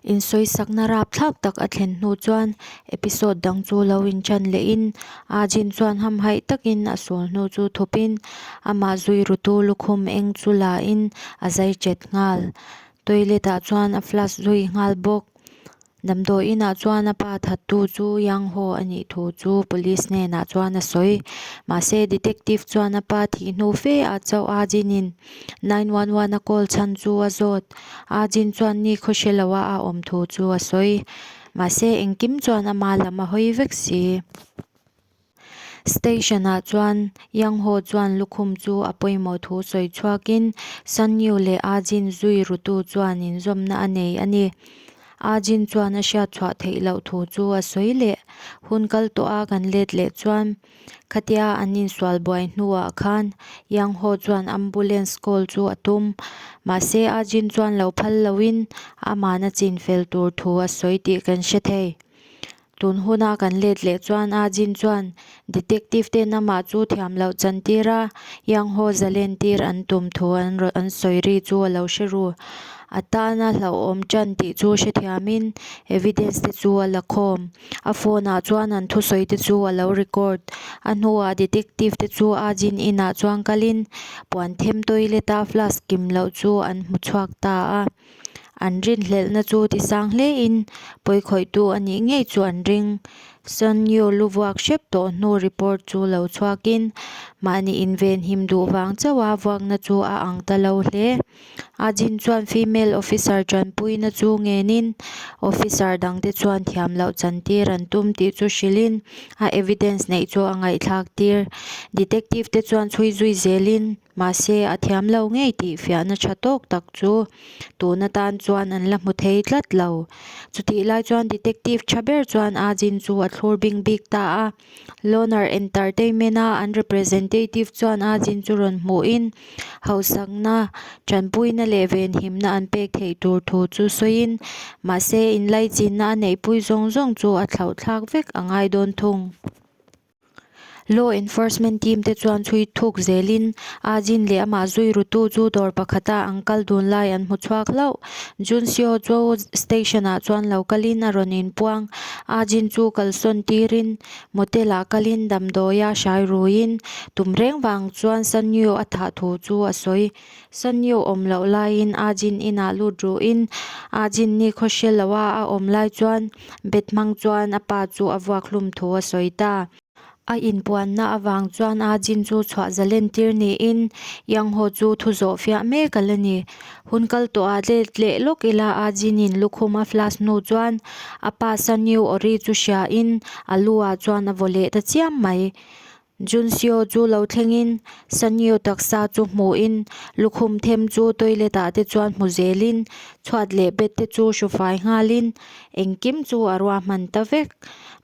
Insawisakna rapthlak tak a thlen hnu chuan episode dang chu lo inṭan lehin Ajin chuan hamhaih takin a sul hnu chu thupin amah zui rutu lukhum eng chu la in a zai chet nghal. Toilet ah chuan a flush zui nghal bawk. Damdawi inah chuan a pa thattu chu Yang Ho a nih thu chu police hnenah chuan a sawi. Mahse detective chuan a pa thih hnu fe ah chauh A Jin-in 911 a call chhan chu a zawt. A Jin chuan ni khaw hre lo a a awm thu chu a sawi. Mahse engkim chuan ama lam a hawi vek si. Station ah chuan Yang Ho chuan lukhum chu a pawimawh thu sawi chhuakin Sun Yu leh A Jin zui rutu chuan inzawmna a nei a ni. A Jin chuan a hriat chhuah theih loh thu chu a sawi leh. Hun kal tawh a kan let leh chuan khatia an insual buai hnuah khan Yang Ho chuan ambulance call chu a tum. Mahse A Jin chuan lo phal loin aman a chinfel tur thu a sawi tih kan hre thei. Tun huna kan let leh chuan A Jin chuan detective ten amah chu thiam loh chan tir a, Yang Ho zalen tir an tum thu an rawn an sawi ri chu a lo hre ru. A tana hlauhawm tan tih chu hrethiamin evidence te chu a la khawm. A phone ah chuan an thusawi te chu a lo record. A hnuah detective te chu A Jin inah chuan kalin puan them toilet a flask kim loh chu an hmu chhuak ta a. An rinhlelhna chu tisang hlein pawikhawihtu a nih ngei chu an ring. Sun Yu lu vuak hrep tawh hnu report chu lo chhuakin mahni invenhim duh vang chauha vuakna chu a ang ta lo hle. A Jin chuan female officer tanpuina chu ngenin officer dangte chuan thiam loh chantir an tum tih chu hrilhin a evidence neih chu a ngaihthlak tir. Detective te chuan chhui zui zelin Mahse, a thiam lo ngei tih fiahna tha tawk tak chu tun atan chuan an la hmu thei tlat lo. Chutih lai chuan detective tha ber chuan A Jin chu a thlur bing bik ta a. Loner Entertainment-a an representative chuan A Jin chu rawn hmuhin hausakna, tanpuina leh venhimna an pek theih tur thu chu sawiin, mahse inlaichinna a neihpui zawng zawng chu a thlauhthlak vek a ngai dawn thung. Law enforcement team te chuan chhui thuk zelin A Jin leh amah zui rutu chu dawr pakhata an kal dun lai an hmu chhuak hlauh. Junseo chu station ah chuan lo kalin a rawn inpuang. A Jin chu kalsawn tirin motel ah kalin damdawia hrai ruiin tum reng vang chuan Sanyu a thah thu chu a sawi. Sanyu awm loh laiin A Jin inah lut ruhin A Jin ni khaw hre loa a awm lai chuan bet hmang chuan a pa chu a vuak hlum thu a sawi ta. A inpuanna avang chuan A Jin chu chhuah zalen tir niin Yang Ho chu thu zawh fiah mek a la ni. Hun kal tawhah let leh lawk ila A Jin-in lukhum a flash hnu chuan a pa Sanyu awri chu hriain a lu ah chuan a vaw leh ta chiam mai. Junseo chu lo thlengin Sanyu taksa chu hmuhin lukhum them chu toilet ah te chuan hmu zelin chhuat leh bed te chu hru fai nghalin engkim chu a ruahman ta vek.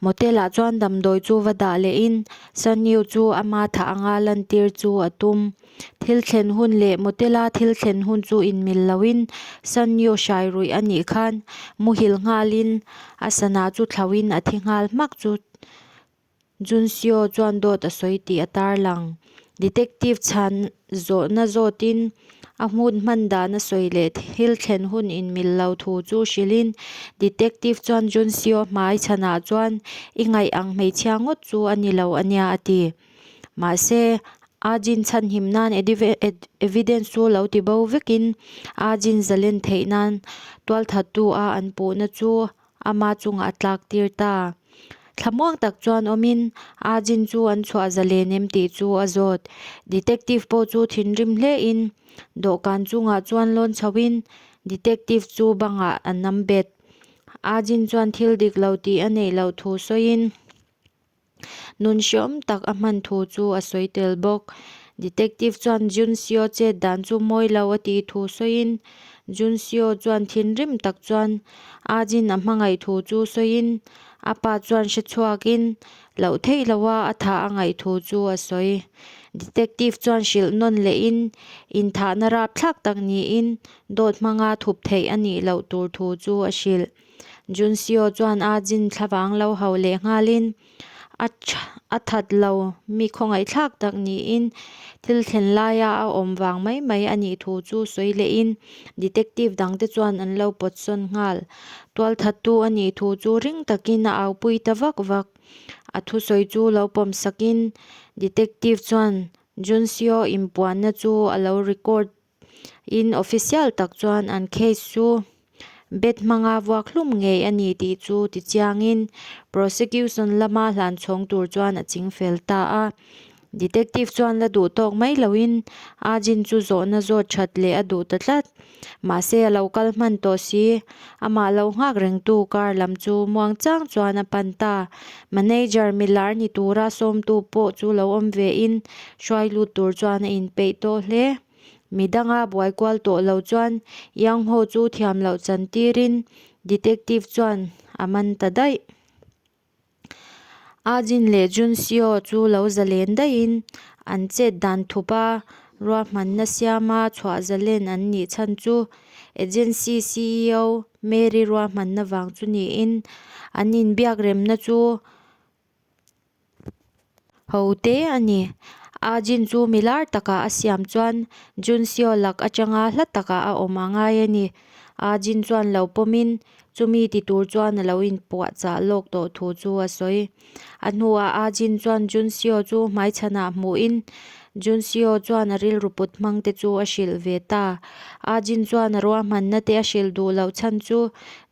Motel ah chuan damdawi chu va dah lehin Sanyu chu ama thah anga lantir chu a tum. Thil thlen hun leh motel a thil thlen hun chu inmil loin Sanyu hrai ruih a nih khan muhil nghalin a sana chu thlauhin a thi nghal hmak chu Junseo chuan dawt a sawi tih a tarlang. Detective chhan zawhna zawtin a hmun hman dan a sawi leh thil thlen hun inmil lo thu chu hrilhin detective chuan Junseo hmai chhanah chuan i ngaih ang hmeichhia ngawt chu a ni lo a nia a ti. Mahse, A Jin chhanhim nan evidence chu lo ti bo vekin A Jin zalen theih nan tualthattu a an puhna chu ama chungah a tlak tir ta. Thlamuang tak chuan awmin A Jin chu an chhuah zalen em tih chu a zawt. Detective pawh chu thinrim hlein dawhkan chungah chuan lawn chhoin detective chu bangah a nam bet. A Jin chuan thil dik lo tih a neih loh thu sawiin. Nun hreawm tak a hman thu chu a sawi tel bawk. Detective chuan Junseo chet dan chu mawi lo a tih thu sawiin Junseo chuan thinrim tak chuan A Jin a hmangaih thu chu sawiin a pa chuan hre chhuakin loh theih loha a thah a ngaih thu chu a sawi. Detective chuan hrilh nawn lehin inthahna rapthlak tak niin dawt hmanga thup theih a nih loh tur thu chu a hrilh. Junseo chuan a Jin thlavang lo hauh leh nghalin. A a that lo, mi khawngaihthlak tak niin thil thlen laia a awm vang mai mai a nih thu chu sawi lehin detective dangte chuan an lo pawt sawn nghal. Tualthattu a nih thu chu ring takin a aupui ta vak vak. A thusawi chu lo pawm sakin detective chuan Junseo inpuanna chu a lo record in official tak chuan an case chu bet hmanga vuak hlum ngei a ni tih chu tichiangin prosecution lama hlan chhawng tur chuan a ching fel ta a. Detective chuan la duh tawk mai loin a Jin chu zawhna zawt that leh a duh ta tlat. Mahse a lo kal hman tawh si, amah lo nghak rengtu car lam chu muang chang chuan a pan ta. Manager milar ni tura sawmtu pawh chu lo awm ve in hruai lut tur chuan a inpeih tawh hle. Mi danga buai kual tawh lo chuan Yang Ho chu thiam loh chan tirin detective chuan a man ta daih. A Jin leh Jun Seo chu lo zalen daihin an chet dan thup a, ruahmanna siama chhuah zalen an nih chhan chu agency CEO Mary ruahmanna vang chu niin an inbiak remna chu ho te a ni. A Jin chu milar takah a siam chuan Jun Seo lak atanga hla takah a awm a ngai a ni. A Jin chuan lo pawmin Chumi ti tur chuan a lo inpuahchah lawk tawh thu chu a sawi. A hnuah A Jin chuan Jun Seo chu hmaichhanah hmuhin Jun Seo chuan a rilru put hmang te chu a hrilh ve ta. A Jin chuan a ruahmanna te a hrilh duh loh chhan chu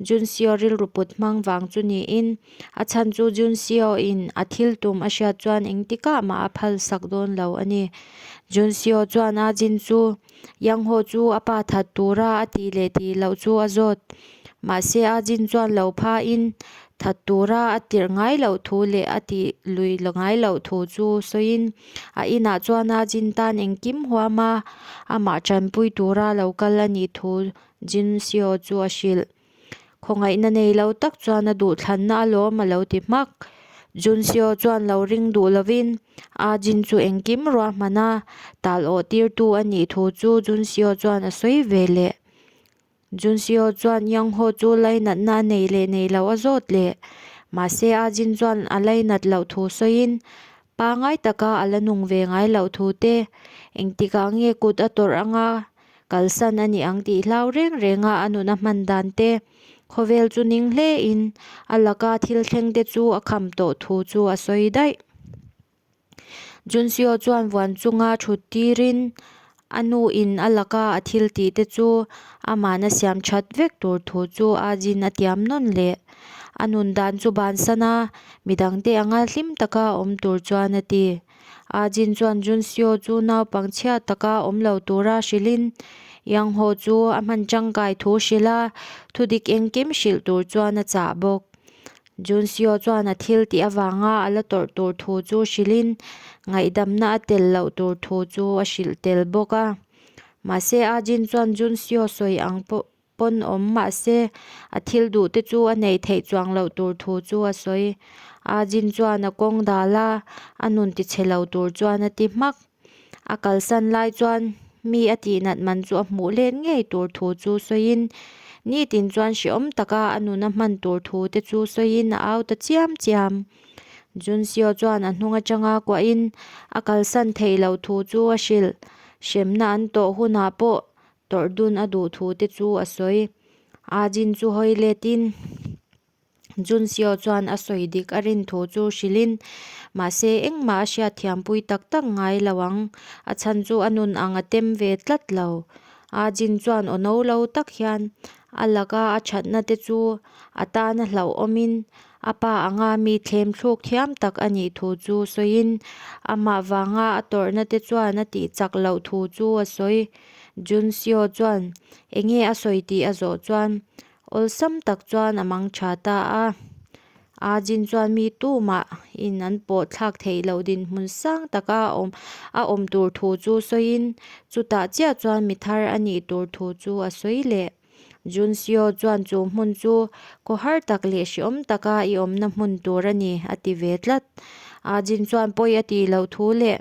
Jun Seo rilru put hmang vang chu niin a chhan chu Jun Seo in a thil tum a hriat chuan engtikah mah a phal sak dawn lo a ni. Jun Seo chuan A Jin chu Yang Ho chu a pa that tura a tih leh tih loh chu a zawt. Mahse a Jin chuan lo phain that tura a tirh ngai loh thu leh a tih lui ngai loh thu chu sawiin a inah chuan a Jin tan engkim huam a, amah tanpui tura lo kal a nih thu Jin Seo chu a hrilh. Khawngaihna nei lo tak chuan a duhthlanna alawm a lo ti hmak. Junseo chuan lo ring duh lovin A Jin chu engkim ruahman a, tal awh tirtu a nih thu chu Junseo chuan a sawi ve leh. Junseo chuan Youngho chu lainatna a nei leh nei lo a zawt leh. Mahse A Jin chuan a lainat loh thu sawiin pangai taka a la nung ve ngai loh thu te, engtikah nge kut a tawrh anga Kalsan a ni ang tih hlau reng renga a nun a hman dan te, khawvel chu ning hle in a laka thil thleng te chu a kham tawh thu chu a sawi daih. Junseo chuan vuan chunga thut tirin a nu in a laka a thil tih te chu amahna siam that vek tur thu chu a Jin a tiam nawn leh. A nun dan chu bansan a, midangte anga hlim taka awm tur chuan a ti. A Jin chuan Junseo chu naupang chhia taka awm lo tura hrilhin Yang Ho chu a hman tangkai thu hrilh a, thudik engkim hrilh tur chuan a chah bawk. Junseo chuan a thil tih avanga a la tawrh tur thu chu hrilhin ngaihdamna a tel loh tur thu chu a hrilh tel bawk a. Mahse A Jin chuan Junseo sawi ang pawh pawn awm mahse a thil duh te chu a neih theih chuang loh tur thu chu a sawi. A Jin chuan a kawng dal a, a nun ti chhe lo tur chuan a ti hmak. A kalsan lai chuan mi a tihnat man chu a hmuh let ngei tur thu chu sawiin nitin chuan hrehawm taka a nun a hman tur thu te chu sawiin a au ta chiam chiam. Junseo chuan a hnung atanga kuahin a kalsan theih loh thu chu a hrilh. Hremna an tawh hunah pawh Tawrh dun a duh thu te chu a sawi. A Jin chu hawi letin Jun Seo chuan a sawi dik a rin thu chu hrilhin, mahse engmah a hriat thiampui tak tak ngai lo ang, a chhan chu a nun ang a tem ve tlat lo. A Jin chuan aw no lo tak hian a laka a thatna te chu a tana hlauhawmin A pa anga mi thlem thluk thiam tak a nih thu chu sawiin, amah vanga a tawrhna te chuan a tih chak loh thu chu a sawi. Junseo chuan enge a sawi tih a zawh chuan awlsam tak chuan a mang tha ta a. A Jin chuan mi tumah in an pawh thlak theih loh dinhmun sang taka a awm tur thu chu sawiin, chutah chiah chuan mi thar a nih tur thu chu a sawi leh. Junseo chuan chu hmun chu khawhar tak leh hreawm taka i awmna hmun tur a ni, a ti ve tlat. A Jin chuan pawi a tih loh thu leh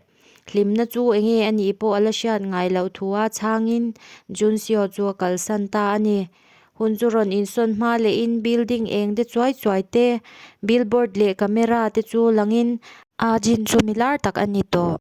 hlimna chu enge a nih pawh a la hriat ngai loh thu a chhangin Junseo chu a kalsan ta a ni. Hun chu rawn insawn hma lehin building eng de chuai chuai te billboard leh camera te chu langin Ah Jin chu mi lar tak a ni tawh.